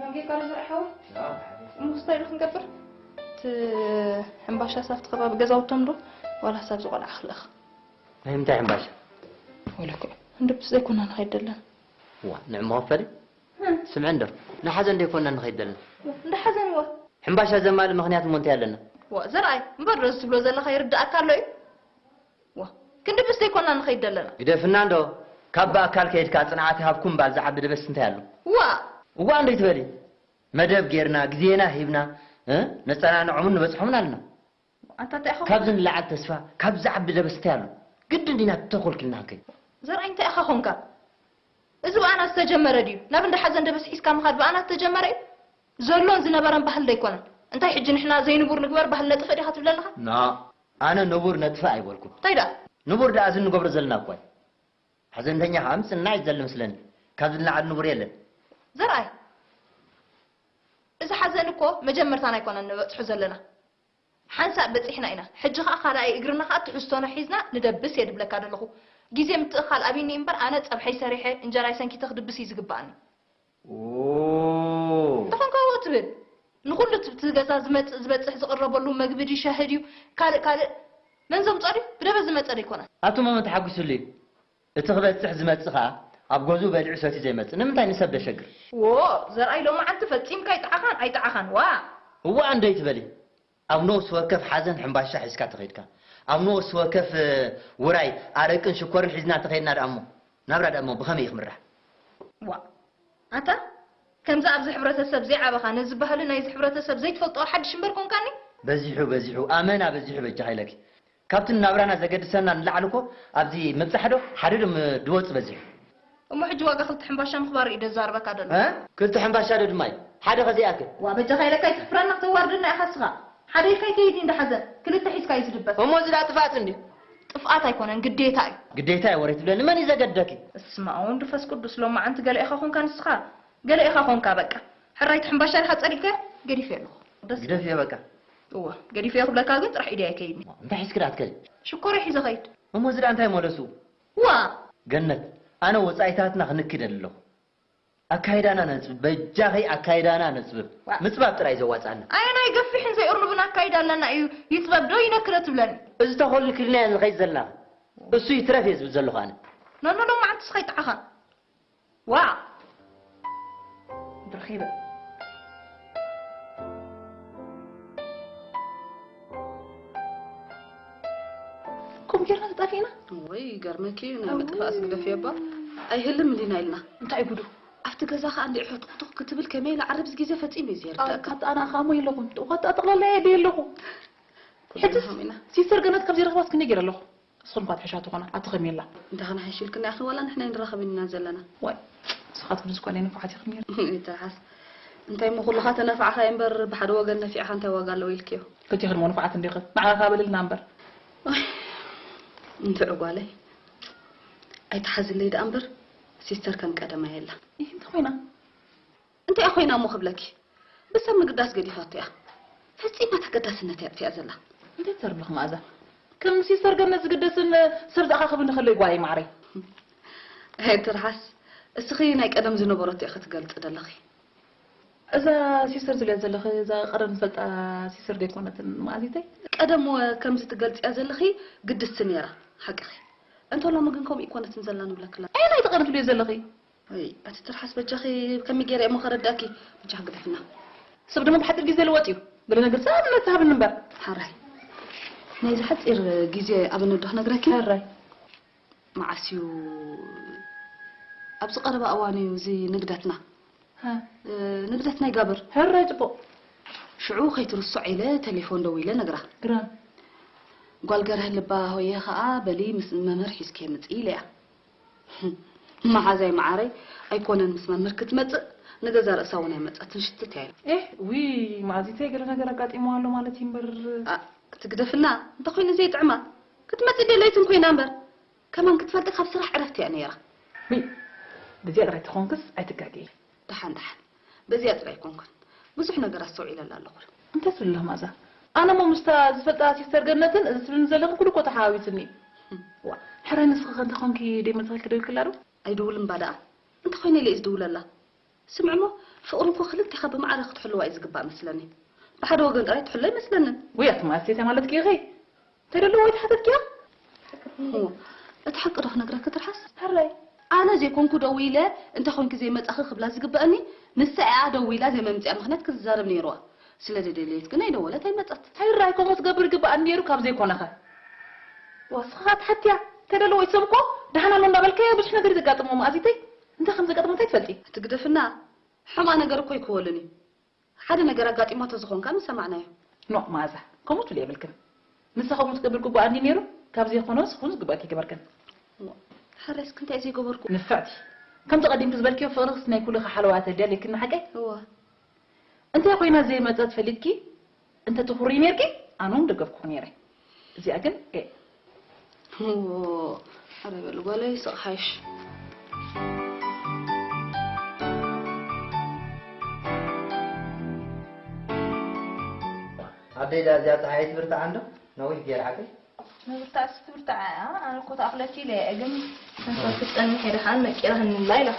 ኦኬ፣ ካልእ ዝረኣይ ሓወይ? እሞ ክስታይ ዶ ክንገብር? እቲ ሕምባሻ ሳብቲ ከባቢ ገዛውቶም ዶ ዋላ ሳብ ዝቆልዓ ክልእኽ? ናይ ምንታይ ሕምባሻ? ወለኮ፣ ክንድብስ ዘይኮና ንኸይድ ደለና። ዋ፣ ንዕሞ ከፈሊ? ስምዒ እንዶ፣ ንሓዘን ዘይኮና ንኸይድ ደለና። እንዳ ሓዘን እዋ። ሕምባሻ ዘማልእ ምኽንያት እሞ እንታይ ኣለና? ዋ፣ ዘርኣይ፣ እምበር ዶ እዚ ትብሎ ዘለኻ ይርድኣካ ኣሎ እዩ? ዋ፣ ክንድብስ ዘይኮና ንኸይድ ደለና። ግደፍና እንዶ፣ ካብ ብኣካል ከይድካ ጽንዓት ይሃብኩም እምባል ዝዓቢ ደበስ እንታይ ኣሎ? ዋ! እዋ እንዶ ይትበሊ። መደብ ጌርና፣ ግዜና ሂብና፣ እ? ነጸናንዖምን ንበጽሖምን ኣለና። ኣንታ እንታይ ኢኻ ካብዚ ንላዓል ተስፋ፣ ካብ ዝዓቢ ደበስ እንታይ ኣሎ? ግድን ዲና ተኾልኪልና ክንከይድ? ዘርኣይ እንታይ ኢኻ ኾንካ? እዚ ብኣና ዝተጀመረ ድዩ? ናብ እንዳ ሓዘን ደበስ ሒዝካ ምኻድ ብኣና ዝተጀመረ እዩ? ዘሎን ዝነበረን ባህሊ ዶ ኣይኮነን? እንታይ ሕጂ ንሕና ዘይንቡር ንግበር ባህሊ ነጥፍእ ዲኻ ትብል ኣለኻ? ና፣ ኣነ ንቡር ነጥፍእ ኣይበልኩን። እንታይ ደኣ? ንቡር ደኣ እዚ እንገብሮ ዘለና እኮ እዩ። ሓዘንተኛ ከኣ ምጽናዕ እዩ ዘሊ መስለኒ። ካብዚ ንላዕሊ ንቡር የለን። ዘርኣይ፣ እዚ ሓዘን እኮ መጀመርታና ኣይኮነን ንበጽሖ ዘለና። ሓንሳእ በጺሕና ኢና። ሕጂ ኸኣ ካልኣይ እግርና ኸኣ ትሕዝቶና ሒዝና ንደብስ እየ ድብለካ ደለኹ። ግዜ ምትእኻል ኣብይኒ እምበር ኣነ ጸብሐይ ሰሪሐ እንጀራይ ሰንኪተ ክድብስ እዩ ዝግብኣኒ። ኦ። እንተኾንካ እዎ ትብል። ንኹሉ እቲ፣ እቲ ገዛ ዝመጽእ፣ ዝበጽሕ፣ ዝቕረበሉ መግቢ ድዩ ሻሂ ድዩ ካልእ ካልእ መን ዘምጽኦ ድዩ? ብደበ ዝመጸ ዶ ኣይኮነን? ኣቱም መን ተሓጒሱሉ እዩ? እቲ ክበጽሕ ዝመጽእ ኸኣ ኣብ ገዝኡ በሊዑ ሰትዩ ዘይመጽእ ንምንታይ ንሰብ ደሸግር? ዎ፣ ዘርኣይ ሎማዓንቲ ፈጺምካ ኣይጠዓኻን፣ ኣይጠዓኻን፣ ዋ! እዋእ እንዶ ኣይትበሊ። ኣብ ነፍሲ ወከፍ ሓዘን ሕምባሻ ሒዝካ ተኸይድካ፣ ኣብ ነፍሲ ወከፍ፣ እ፣ ውራይ ኣረቅን ሽኮርን ሒዝና ተኸይድና ደኣ እሞ፣ ናብራ ደኣ እሞ ብኸመይ እዩ ክምራሕ? ዋ፣ ኣታ፣ ከምዚ ኣብዚ ሕብረተሰብ ዘይዓበኻ፣ ነዚ ባህሊ ናይዚ ሕብረተሰብ ዘይትፈልጦ ሓድሽ እምበር ኮንካኒ? በዚሑ፣ በዚሑ፣ ኣመና በዚሑ በጃኻ ኢለኪ። ካብቲ ናብራና ዘገድሰና ንላዕሊ እኮ ኣብዚ ምብጻሕ ዶ ሓደ ዶ ም-፣ ድወጽ በዚሑ። እሞ ሕጂ ዋጋ ክልተ ሕምባሻ ምኽባር እዩ ደዛርበካ ደሎ። እ? ክልተ ሕምባሻ ዶ ድማ እዩ? ሓደ ከ ዘይኣክል? ዋ በጃኻ ኢለካ ኣይትሕፍረና ክተዋርደና ኢኻ እስኻ። ሓደ ኢልካ ኣይከይድን እንዳ ሓዘን፣ ክልተ ሒዝካ እዩ ዝድበስ። እሞ እዚ ደኣ ጥፍኣት እንድዩ? ጥፍኣት ኣይኮነን፣ ግዴታ እዩ። ግዴታ እዩ ወረ ትብለኒ፣ መን እዩ ዘገድደኪ? እስማ ወንዱ ፈስ ቅዱስ፣ ሎማዓንቲ ገለ ኢኻ ኮንካ ንስኻ፣ ገለ ኢኻ ኮንካ በቃ። ሕራይ እቲ ሕምባሻ ዲኻ ጸሪግካዮ? ገዲፈዮ ኣለኹ። ደስ ግደፍዮ በቃ። እወ፣ ገዲፈዮ ክብለካ ግን ጥራሕ ኢደይ ኣይከይድን። እንታይ ሒዝኪ ደኣ ትከዲ? ሽኮር ሒዘ ኸይድ። እሞ እዚ ደኣ እንታይ መለሱ? ዋ! ገነት፣ ኣነ ወጻኢታትና ክንክድ ኣለኹ። ኣካይዳና ነጽብብ፣ በጃኺ ኣካይዳና ነጽብብ። ዋ። ምጽባብ ጥራይ ዘዋጽኣና። ኣየናይ ገፊሕን ዘይእርኑብን ኣካይዳ ኣለና እዩ? ይጽበብ ዶ ይነክረ ትብለኒ? እዚ ተኾልኪልናዮ ዝኸይድ ዘለና። እሱ ይትረፍ እየ ዝብል ዘለኹ ኣነ። ኖኖ ሎማዓንትስ ኸይጠዓኻን። ዋ! ረኺበ። ከምኡ ጌርና ተጣፊእና? ወይ፣ ይገርመኪ እዩ፣ ናይ ምጥፋእስ ግደፍዮ እባ። ኣይህልም እንዲና ኢልና። እንታይ ጉዱ? ኣብቲ ገዛ ኸኣ እንዲዕ ሕቱኽቱኽ ክትብል ከመይ ኢላ ዓረብዚ ግዜ ፈጺሙ እዩ ዘየርድኣካ። ኣታ ኣነ ኸኣ እሞ የለኹን። ጥዋት ጠቕላላ እየ ደየ ኣለኹ። ኩሉ ሕጅስ ንሃም ኢና። ሲስተር ገነት ካብ ዘይረኽባስ ክንደይ ገይረ ኣለኹ። ንስኽን እኳ ትሕሻ ትኾና፣ ኣቲ ኸሜላ። እንተ ኸነ ሓይሽልክን ኢኺ ዋላ ንሕና ኣይንራኸብን ኢና ዘለና። ዋይ፣ ንስኻትኩም ዝኾነ ንፉዓት ኢኽን ነይሩ። ይትርሓስ። እንታይ እሞ ኩልኻ ተነፋዕኻዮ እምበር ብሓደ ወገን ነፊዕኻ እንታይ ዋጋ ኣለዎ ኢልክዮ? ፈቲኽን እሞ ንፉዓት እንዲኺ። ንዓኻ በልልና እምበር። ዋይ፣ እንትዕ ጓለይ። ኣይትሓዝለይ ደኣ እምበር፣ ሲስተር ከም ቀደማ የላ። ይህ እንታይ ኮይና? እንታይ ኮይና እሞ ክብለኪ? ብሰብ ምግዳስ ገዲፋቶ እያ። ፈጺማ ተገዳስነት እያ ኣጥፊኣ ዘላ። እንታይ ትሰርብኽ መኣዛ? ከም ሲስተር ገነት ዝግደስን ሰብ ዝኣኻኽብን ከሎ ይጓየ ማዕረይ። ኣይ ትርሓስ፣ እስኺ ናይ ቀደም ዝነበረቶ ኢኺ ትገልጺ ዘለኺ። እዛ ሲስተር ዝብልያ ዘለኺ፣ እዛ ቀደም ዝፈልጣ ሲስተር ዶ ኣይኮነትን መኣዚተይ? ቀደም ወ-፣ ከምዚ ትገልጽያ ዘለኺ ግድስቲ ነይራ፣ ሓቅኺ። እንተ ሎሚ ግን ከምኡ ኣይኮነትን ዘላ ንብለክላ። ኣየናይ እቲ ቀደም ትብልዮ ዘለኺ? ወይ፣ ኣቲ ትርሓስ በጃኺ ከመይ ገይረ እሞ ከረዳእኪ? በጃኺ ግደፍና። ሰብ ድማ ብሓጺር ግዜ ልወጥ እዩ። ገለ ነገር ሰብ ኣብነት ትሃብኒ እምበር። ሓራይ። ናይዚ ሓጺር ግዜ ኣብነት ዶ ክነግረኪ? ሕራይ። መዓስ እዩ? ኣብዚ ቀረባ እዋን እዩ እዚ ንግደትና። ሃ። እ፣ ንግደትና ይጋብር። ሕራይ ጽቡቕ። ሽዑ ከይትርስዖ ኢለ ቴሌፎን ደዊለ ነግራ። ግርም። ጓል ገርህ ልባ ሆየ ኸኣ በሊ ምስ መምህር ሒዝኪ ምጺ ኢለያ። መሓዛይ መዓረይ ኣይኮነን ምስ መምህር ክትመጽእ፣ ንገዛ ርእሳ እውን ኣይመጸትን ሽትት እያ ኢላ። ኤህ፣ ዊ፣ መኣዚተይ ገለ ነገር ኣጋጢምዋ ኣሎ ማለት እዩ እምበር። ኣ፣ ክትግደፍና እንተኾይኑ ዘይጥዕማ፣ ክትመጽእ ድሌትን ኮይና እምበር፣ ከማን ክትፈልጢ ካብ ስራሕ ዕረፍቲ እያ ነይራ። ዊ፣ ብዚኣ ጥራይ ተኾንክስ ኣይትጋገይ። ደሓን ደሓን፣ በዚኣ ጥራይ ኣይኮንኩን፣ ብዙሕ ነገር ኣስተውዒለላ ኣለኹ። እንታይ ትብል ኣለኻ መኣዛ? ኣነ እሞ ምስታ ዝፈልጣ ሲስተር ገነትን እዚ ትብልኒ ዘለኺ ኩሉ እኮ ተሓዋዊስኒ እዩ። ዋ፣ ሕራይ ንስኺ ከ እንታይ ኮንኪ ደይመልሰኽልኪ ደዊልክላ ዶ? ኣይድውልን እባ ደኣ። እንተኾይነ ኢለ እየ ዝድውለላ። ስምዕሞ፣ ፍቕሪ እኮ ክልቴኻ ብማዕረ ክትሕልዋ እዩ ዝግባእ መስለኒ። ብሓደ ወገን ጥራይ ትሕሎ ኣይመስለንን። ውይ ኣቲ መኣሰይታ ማለት ጌኸይ እንታይ ደለዎ ወይ ተሓተትኪያ? እቲ ሓቂ ዶ ክነግረኪ ትርሓስ? ሕራይ። ኣነ ዘይኮንኩ ደዊለ እንተ ኾንኪ ዘይመጻኺ ክብላ ዝግበኣኒ፣ ንሳ እያ ደዊላ ዘይመምጽኣ ምኽንያት ክትዛረብ ነይርዋ። ስለ ደደለየት ግን ኣይደወለት ኣይመጸት። ሕራይ ከምኡ ትገብር ግበኣኒ ነይሩ ካብ ዘይኮነኸ። ዋስኻ ትሓትያ ተደለዎ ይሰብ እኮ ደሓና ኣሎ እንዳበልካዮ ብዙሕ ነገር ዘጋጥሞ መኣዚተይ እንታይ ከም ዘጋጥሞ እንታይ ትፈልጢ? ትግደፍና። ሕማ ነገር እኮ ኣይክወልን እዩ። ሓደ ነገር ኣጋጢሞ ተዝኾን ከኣ ምሰማዕናዮ። ኖ መኣዛ ከምኡ ትብሊ የብልክን። ንሳ ከምኡ ትገብር ግቡኣ እንዲ ነይሩ ካብ ዘይኮነስ ኩን ዝግባእ ከይገበርክን። እሞ፣ ሕራይ እስኪ እንታይ ዘይገበርኩ? ንፍዕቲ ከምቲ ቀዲምኪ ዝበልክዮ ፍቕርስ ናይ ኩልኻ ሓለዋ ተድልያ ኣለክን ሓቀይ? እዋ። እንታይ ኮይና ዘይመጸት ፈሊጥኪ እንተ ትኹሪ ነርኪ ኣነ እውን ደገፍኩ ነይረ። እዚኣ ግን ኤ። እዎ፣ ኣረ በሉ ጓለይ ስቕ ሓይሽ። ኣደይ ዳ እዚኣ ጸሓይ ትብርትዓ እንዶ ነዊሕ ገይራ ሓቀይ? ምብርታዕ እስቲ ትብርትዓ እያ። ኣነ እኮ ተኣኽለኪ ኢለ እየ፣ ግን ንሳ ክትጸንሕ እየ ደሓን መቂራህኒ እላ ኢላ።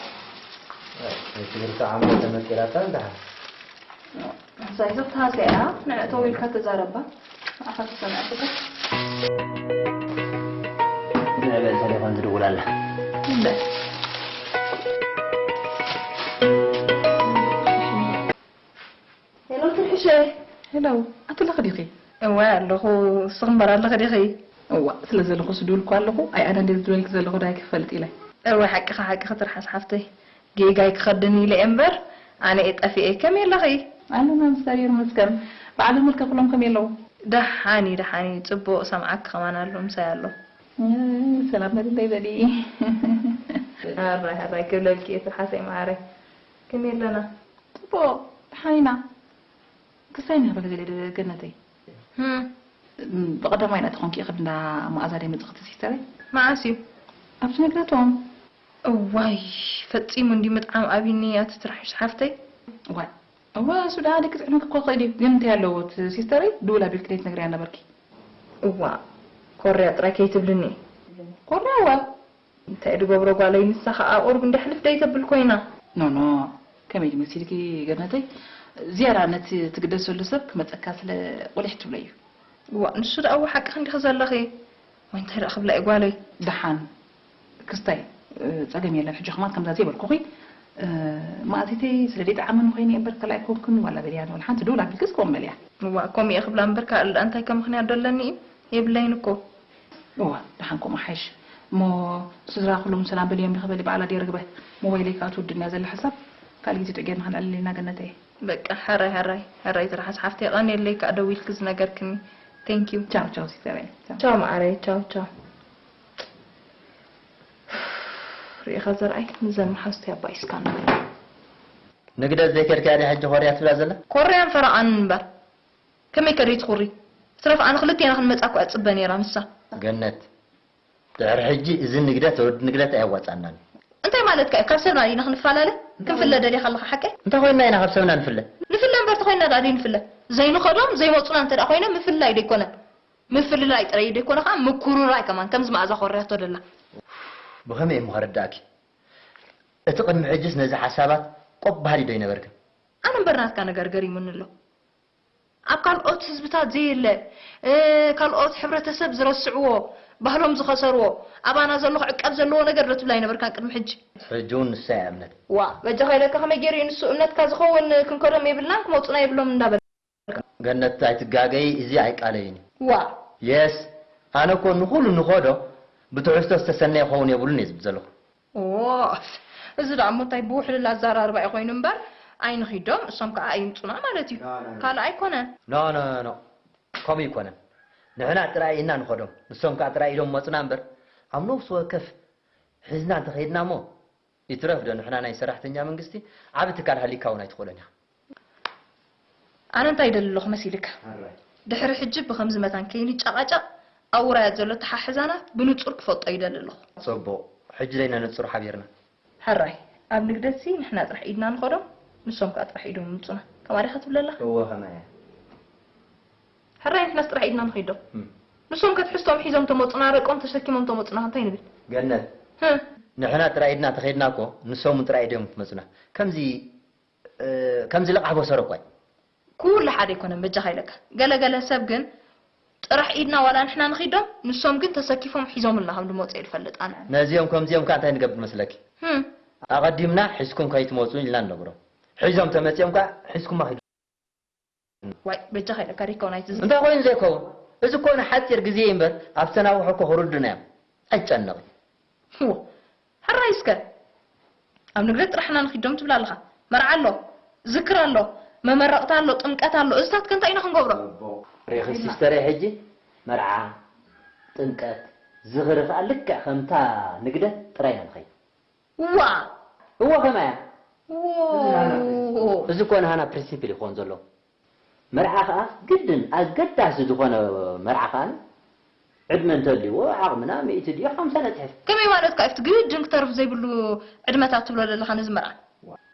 ኣይትብርትዓ እሞ ተመቂራታ እንደሓን። ንሳ ይዘብትሃልካ እያ፣ ንዕእተው ኢልካ ተዛረባ። ንዓኻ ትሰምዐ ፍቅር። ንዕበል ተሌፎን ትድውል ኣላ። እምበር። ሄሎ ትርሕሸ። ሄሎ፣ ኣቲ ኣለኺ ዲኺ? እወ ኣለኹ፣ እስኺ እምበር ኣለኺ ዲኺ? እዋ፣ ስለ ዘለኹስ ድውል እኮ ኣለኹ። ኣይ ኣነ እንዴ ዝድወልኪ ዘለኹ ዳይ ክፈልጥ ኢለ። እወ፣ ሓቅኺ፣ ሓቅኺ ትርሓስ ሓፍተይ። ጌጋይ ክኸድን ኢለ እየ እምበር፣ ኣነ እየ ጠፊኤ። ከመይ ኣለኺ? ኣለና፣ ምስጋና ይመስገን። በዓል ኣመልከ ኩሎም ከመይ ኣለዉ? ደሓን እዩ፣ ደሓን እዩ። ጽቡቕ ሰምዓኪ ከማን ኣሎ፣ ምሳይ ኣሎ። እ፣ ሰላም በልለይ በሊ። ሕራይ፣ ሕራይ ክብለልኪ እየ ትርሓሰይ መዓረይ። ከመይ ኣለና? ጽቡቕ፣ ደሓን ኢና። ክሳይ ንህበ ገለ ገነተይ። ህም። እም፣ ብቐዳማይ ኢና ተኾንኪ ኢኺ እንዳ መኣዛ ደይ መጽኽቲ ሲስተረይ? መዓስ እዩ? ኣብቲ ነግረቶም። እዋይ፣ ፈጺሙ እንዲ ምጥዓም ኣብዩኒ ኣቲ ትርሕሽ ሓፍተይ። እዋይ፣ እዋ፣ እሱ ደኣ ደቂ ጽዕነክ እኮ ክእል እዩ። ግን እንታይ ኣለዎ እቲ ሲስተረይ? ድውል ኣቢልኪ ደይ ትነግርያ ነበርኪ። እዋ፣ ኮርያ ጥራይ ከይትብልኒ። ኮርያ እዋ። እንታይ ድገብሮ ጓለይ፣ ንሳ ኸኣ ቁሩብ እንዳ ሕልፍ ደይ ተብል ኮይና። ኖ፣ ኖ፣ ከመይ ድመሲልኪ ገነተይ? ዝያዳ ነቲ ትግደሰሉ ሰብ ክመጸካ ስለ ቁሊሕ ትብሎ እዩ። እዋ፣ ንሱ ደኣ እዋ ሓቅኺ እንዲኺ ዘለኺ። ወይ እንታይ ደኣ ክብላ እዩ ጓለይ? ደሓን ክስታይ፣ እ፣ ጸገም የለን። ሕጂ ኸማን ከምዛ ዘይበልኩኺ፣ እ፣ መኣዚተይ ስለ ደይጠዓመኒ ኮይነ እየ እምበር ካልኣይ ኮንኩን ዋላ በልያ፣ ዋላ ሓንቲ ድውል ኣቢልክስ ኮን በልያ። እዋ፣ ከምኡ እየ ክብላ እምበር ካልእ ደኣ እንታይ ከም ምኽንያት ዶ ኣለኒ እዩ? የብለይን እኮ። እዋ፣ ደሓን ከምኡ ሓይሽ። እሞ ስድራ ኩሎም ሰላም በልዮም ዲኺ በሊ በዓላ ድየ ርግበ? ሞባይለይ ከኣ ትውድን እያ ዘላ ሓሳብ። ካልእ ግዜ ጥዑይ ጌርና ክንዕልል ኢና ገነተይ። በቃ፣ ሕራይ፣ ሕራይ፣ ሕራይ ትርሓስ ሓፍተይ፣ የቐንየለይ ከኣ ደዊልኪ ዝነገርክኒ። Thank you። ቻው፣ ቻው ሲስተረይ። ቻው። ቻው መዓረይ፣ ቻው፣ ቻው። ርኢኻ ዘርኣይ፣ ንዘን መሓዙተይ ኣባኢስካ ንበል። ንግደት ዘይከድካያ ድያ ሕጂ ኮርያ ትብላ ዘላ? ኮርያን ፈረቓን እምበር። ከመይ ከ ደይትኹሪ? ትረፍ ኣነ ክልቴና ክንመጻ እኮ እያ ትጽበ ነይራ ንሳ። ገነት፣ ድሕሪ ሕጂ እዚ ንግደት ወዲ ንግደት ኣየዋጻናን። እንታይ ማለትካ እዩ? ካብ ሰብና ዲና ክንፈላለ? ክንፍለ ደሊኻ ኣለኻ ሓቀይ? እንታይ ኮይንና ኢና ካብ ሰብና ንፍለ? ንፍለ እምበር ተኾይንና ደኣ ደይንፍለ? ዘይንኸዶም ዘይመጹና እንተ ደኣ ኮይነ ምፍልላይ ደይኮነ? ምፍልላይ ጥራይ ደይኮነ ከኣ ምኩርራይ ከማን ከምዚ መኣዛ ኮርያቶ ደላ። ብኸመይ እሞ ከረድኣኪ? እቲ ቅድሚ ሕጅስ ነዚ ሓሳባት ቆብ በሃሊ ዶ ኣይነበርክን? ኣነ እምበር ናትካ ነገር ገሪሙኒ ኣሎ። ኣብ ካልኦት ህዝብታት ዘየለ፣ እ፣ ካልኦት ሕብረተሰብ ዝረስዕዎ፣ ባህሎም ዝኸሰርዎ፣ ኣባና ዘሎ ክዕቀብ ዘለዎ ነገር ዶ ትብል ኣይነበርካን ቅድሚ ሕጂ? ሕጂ እውን ንሳ እያ እምነት። ዋ፣ በጃኻ ኢለካ ከመይ ገይሩ እዩ ንሱ እምነትካ ዝኸውን? ክንከዶም የብልናን ክመጹና የብሎም እንዳበልካ። ገነት ኣይትጋገይ፣ እዚ ኣይቃለይን እዩ። ዋ። የስ፣ ኣነ እኮ ንኹሉ ንኸዶ ብትሕዝቶ ዝተሰነየ ክኸውን የብሉን እየ ዝብል ዘለኹ። ኦ፣ እዚ ደኣ እሞ እንታይ ብውሕልል ኣዘራርባ እዩ ኮይኑ እምበር፣ ኣይንኺዶም፣ እሶም ከኣ ኣይምጹና ማለት እዩ። ኖ፣ ኖ፣ ኖ። ካልእ ኣይኮነን። ኖ፣ ኖ፣ ኖ፣ ኖ። ከምኡ ኣይኮነን። ንሕና ጥራይ ኢና ንኸዶም፣ ንሶም ከኣ ጥራይ ኢዶም መጹና እምበር፣ ኣብ ነፍሲ ወከፍ ሒዝና እንተኸይድና እሞ፣ ይትረፍ ዶ ንሕና ናይ ሰራሕተኛ መንግስቲ ዓቢ ትካል ሃሊካ እውን ኣይትኽእሎን ኢኻ። ኣነ እንታይ ይደሊ ኣለኹ መሲልካ? ኣራይ። ድሕሪ ሕጂ ብኸምዚ መታን ከይንጨቓጨቕ፣ ኣብ ውራያት ዘሎ ተሓሕዛና ብንጹር ክፈልጦ ይደሊ ኣለኹ። ጽቡቕ። ሕጂ ደይ ነንጹር ሓቢርና። ሕራይ። ኣብ ንግደትሲ ንሕና ጥራሕ ኢድና ንኸዶም፣ ንሶም ከኣ ጥራሕ ኢዶም ይምጹና። ከምኣ ዲኻ ትብለላ? እወ፣ ከማይ እያ። ሕራይ ንሕናስ ጥራሕ ኢድና ንኸይዶም። እም። ንሶም ከ ትሕዝቶም ሒዞም ተመጹና፣ ረቆም ተሸኪሞም ተመጹና፣ እንታይ ንብል? ገነት። ህም። ንሕና ጥራይ ኢድና ተኸይድና እኮ፣ ንሶም ጥራይ ኢዶም ትመጹና። ከምዚ ከምዚ ልቓሕ በሰረ እኳ እዩ። ኩሉ ሓደ ኣይኮነን በጃኻ ኢለካ። ገለ ገለ ሰብ ግን ጥራሕ ኢድና ዋላ ንሕና ንኺዶም ንሶም ግን ተሰኪፎም ሒዞምልና ከም ድመፁ እየ ዝፈልጥ ኣነ። ነዚኦም ከምዚኦም ከዓ እንታይ ንገብር መስለኪ? ህም፣ ኣቐዲምና ሒዝኩም ከይትመፁ ኢልና ንነግሮም። ሒዞም ተመፂኦም ከዓ ሒዝኩማ ኺዱ። ዋይ በጃኻ ኢለካ ሪካው ናይቲ ዝ- እንታይ ኮይኑ ዘይከውን? እዚ እኮ ንሓፂር ግዜ እዩ እምበር ኣብ ሰናውሒ እኮ ክርዱና እዮም። ኣይጨነቕ። ህዎ ሕራይ እስከ ኣብ ንግደት ጥራሕና ንኺዶም ትብል ኣለኻ። መርዓ ኣሎ፣ ዝክር ኣሎ፣ መመረቕታ ኣሎ፣ ጥምቀት ኣሎ። እዝታት ከ እንታይ ኢና ክንገብሮ? ሬኺ ሲስተረይ ሕጂ መርዓ፣ ጥምቀት፣ ዝኽሪ ከዓ ልክዕ ከምታ ንግደት ጥራይ ኢና ንኸይድ። ዋ እዎ ከማያ ዎ እዚ እኮ ንሃና ፕሪንሲፕል ይኾን ዘሎ። መርዓ ከዓ ግድን ኣገዳሲ ዝኾነ መርዓ ከዓ ዕድመ እንተልዎ ዓቕምና ሚእቲ ድዮ ሓምሳ ነፅሕፍ። ከመይ ማለት ከዓ እቲ ግድን ክተርፍ ዘይብሉ ዕድመታት ትብሎ ዘለኻ ነዚ መርዓ?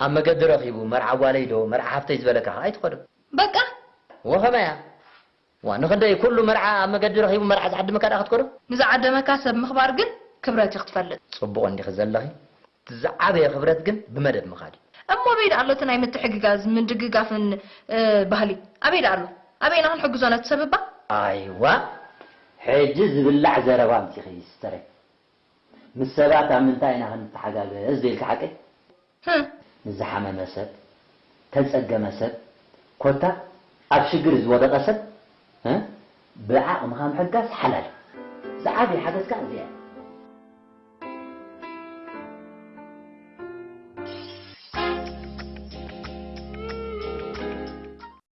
ኣብ መገዲ ረኺቡ መርዓ ጓለይ ዶ መርዓ ሃፍተይ ዝበለካ ከዓ ኣይትኸዶ። በቃ ወኸመያ ዋ ንኽንደይ ኩሉ መርዓ ኣብ መገዲ ረኺቡ መርዓ ዝዓድመካ ደኣ ክትከዶ? ንዝዓደመካ ሰብ ምኽባር ግን ክብረት እዩ ክትፈልጥ። ፅቡቕ እንዲኺ ዘለኺ። እቲ ዝዓበየ ክብረት ግን ብመደብ ምኻድ እዩ። እሞ ኣበይ ደኣ ኣሎ እቲ ናይ ምትሕግጋዝ ምድግጋፍን እ፣ ባህሊ? ኣበይ ደኣ ኣሎ? ኣበይ ኢና ክንሕግዞ ነቲ ሰብ እባ? ኣይዋ ሕጂ ዝብላዕ ዘረባ ኣምፂኺ ስተረይ። ምስ ሰባት ኣብ ምንታይ ኢና ክንተሓጋገዝ ዘይልካ ሓቀይ? ህም፣ ንዝሓመመ ሰብ፣ ተጸገመ ሰብ፣ ኮታ ኣብ ሽግር ዝወደቐ ሰብ እ ብዓቕምኻ ምሕጋዝ ሓላል እዩ። ዝዓበየ ሓገዝ ከኣ እዚኣ እያ።